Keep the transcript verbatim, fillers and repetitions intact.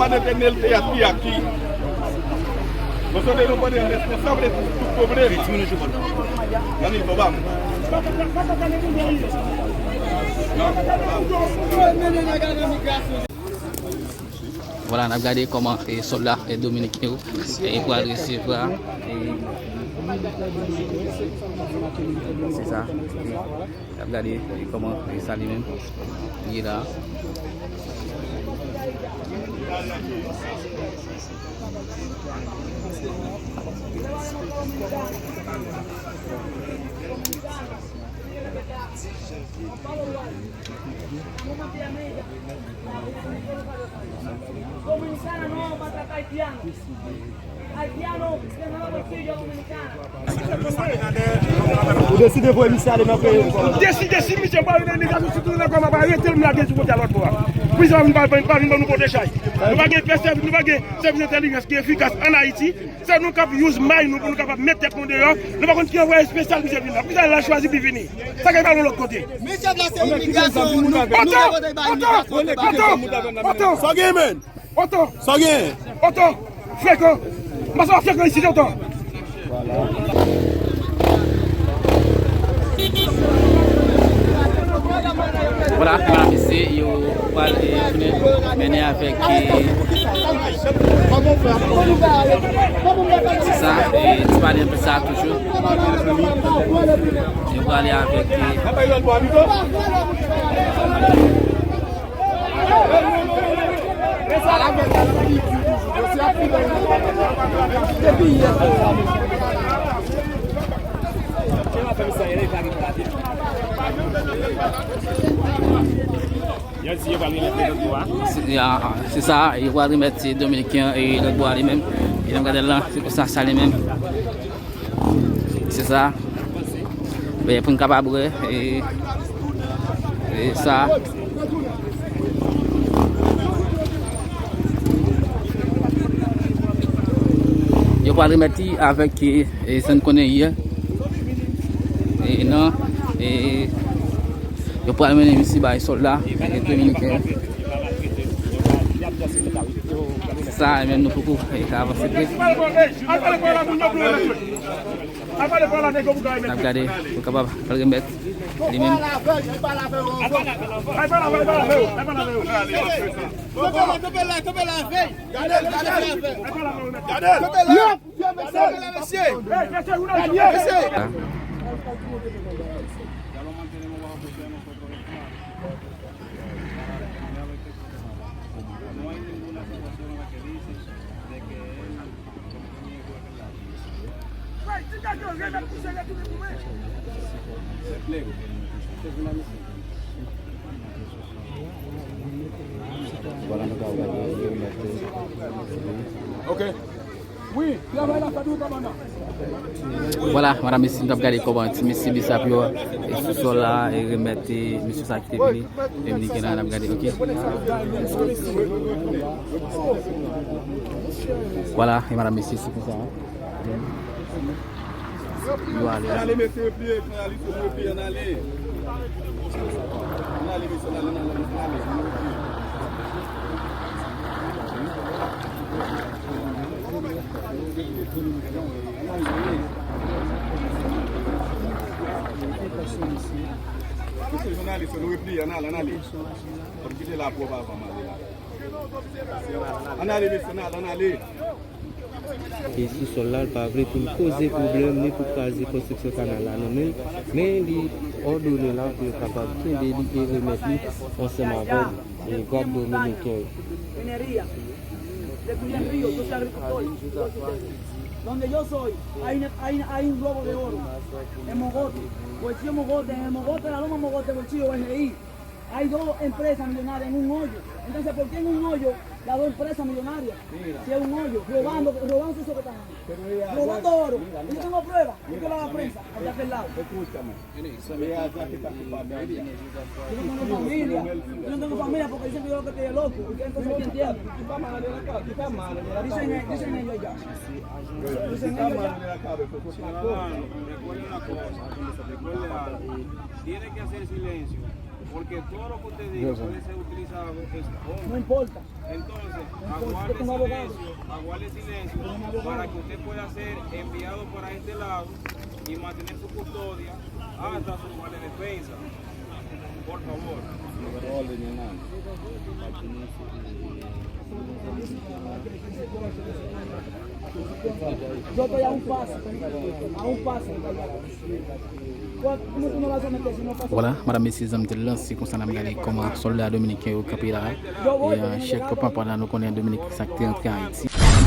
Etènèl teyat ki ak ki. Bon, se nou pran responsab de tout pwoblèm. Nan li, bon, bam. Vwala, n ap gade kòman, e, sòlda, e, dominiken yo, e, pral resevwa, e, se sa. N ap gade, e, kòman, e, sa li menm, li ye la. Dominicana no va a tratar haitiano. Haitiano que no va a bolsillo dominicana. Ou deside voye misye ale nan peyi ou. Nou deside si misye pa vin nan imigrasyon, sitou nan kòman pa arete l, m lage sou kote a lòt bò a. Pou sa, nou pa, pa vin ban nou pote chay. Nou pa gen pè sèvis, nou pa gen sèvis entèlijans ki efikas ann Ayiti. Se nou k ap use may nou pou nou kapab met tèt nou deyò. Nou pa konn ki anvwaye espesyal misye vin la. Poukisa l al chwazi pou vini? Sa k al yon lòt kote? Misye plase imigrasyon, nou, nou pa kote bay imigrasyon. Otan! Otan! Otan! Sa gen, men? Otan! Sa gen? Otan! Frekan! M pa sa frekan isit, Otan! Vwala, vwala, mesye, yo pral, e, tounen mennen avèk, e, se sa, e, ti pale anpil sa toujou. Yo prale avèk, e, Se, ya, se sa, yo pral remèt ti dominiken an, e, lòt bò a li menm. E n ap gade l lan, se konsa sa li menm. Se sa. Men pou n kapab wè, e, e sa. Yo pral remèt li avèk, e, e sa n konnen yè. E non, e, yo pral mennen misye bay sòlda, e, dominiken. Sa, e menm nou poko, e, ka avanse vre. N ap gade, pou kapab remèt li menm. Kanpe la, kanpe la, kanpe la, kanpe la. Kanpe la, mesye. Mesye. Ok. Wi, travay la fèt, wi, kòmandan. Vwala, madanm, mesye, n ap gade kòman ti mesye bisap yo, e, sou sòl la, e, remèt, e, mesye sa ki te vini, e, vini gen la, n ap gade, ok. Vwala, e madanm, mesye, se konsa, en. Yo ale. Ann ale, mesye, repliye, ann ale, ann ale. Ann ale, mesye, ann ale, ann ale, ann ale. Mesye jounalis yo, nou repliye, ann ale, ann ale. Fò n kite la pwòp avan m ale la. Ann ale, mesye, ann ale, ann ale. E sou sòl la, l pa vle pou l koze pwoblèm ni pou kraze konstriksyon kanal la nan men l, men li òdone la pou yo kapab kenbe li e remèt li ansanm avèk, e, gad dominiken yo. Minería. De Cuya Río, yo soy agricultor. Donde yo soy, hay, una- hay, hay un robo de oro. En Mogote. Bolsillo Mogote, en el Mogote, la loma Mogote, bolsillo R I. Hay dos empresas millonarias en un hoyo. Entonces, ¿por qué en un hoyo las dos empresas millonarias? Si es un hoyo, robando, robando eso que están ahí. Robando oro. Yo tengo pruebas. Yo quiero la prensa, allá aquel lado. Escúchame. Ella ya que está su familia. Yo no tengo familia. Yo no tengo familia porque dicen que yo lo que estoy es loco. Ustedes entonces no entienden. Tú estás mal de la cabeza, tú estás mal de la cabeza. Dicen, dicen ellos ya. Dicen ellos ya. Tú estás mal de la cabeza, eso es una cosa. Ciudadano, recuerde una cosa. Recuerde algo. Tiene que hacer silencio. Porque todo lo que usted diga puede ser utilizado en su contra. No importa. Entonces, aguarde silencio, aguarde silencio para que usted pueda ser enviado para este lado y mantener su custodia hasta su lugar de defensa. Por favor. Yo estoy a un paso, a un paso. Vwala, madanm, mesye, zanmi tèl la, se konsa n ap gade kòman sòlda dominiken yo kanpe la. E, chèk kanpe la, nou konnen Dominik sa k te antre Ayiti.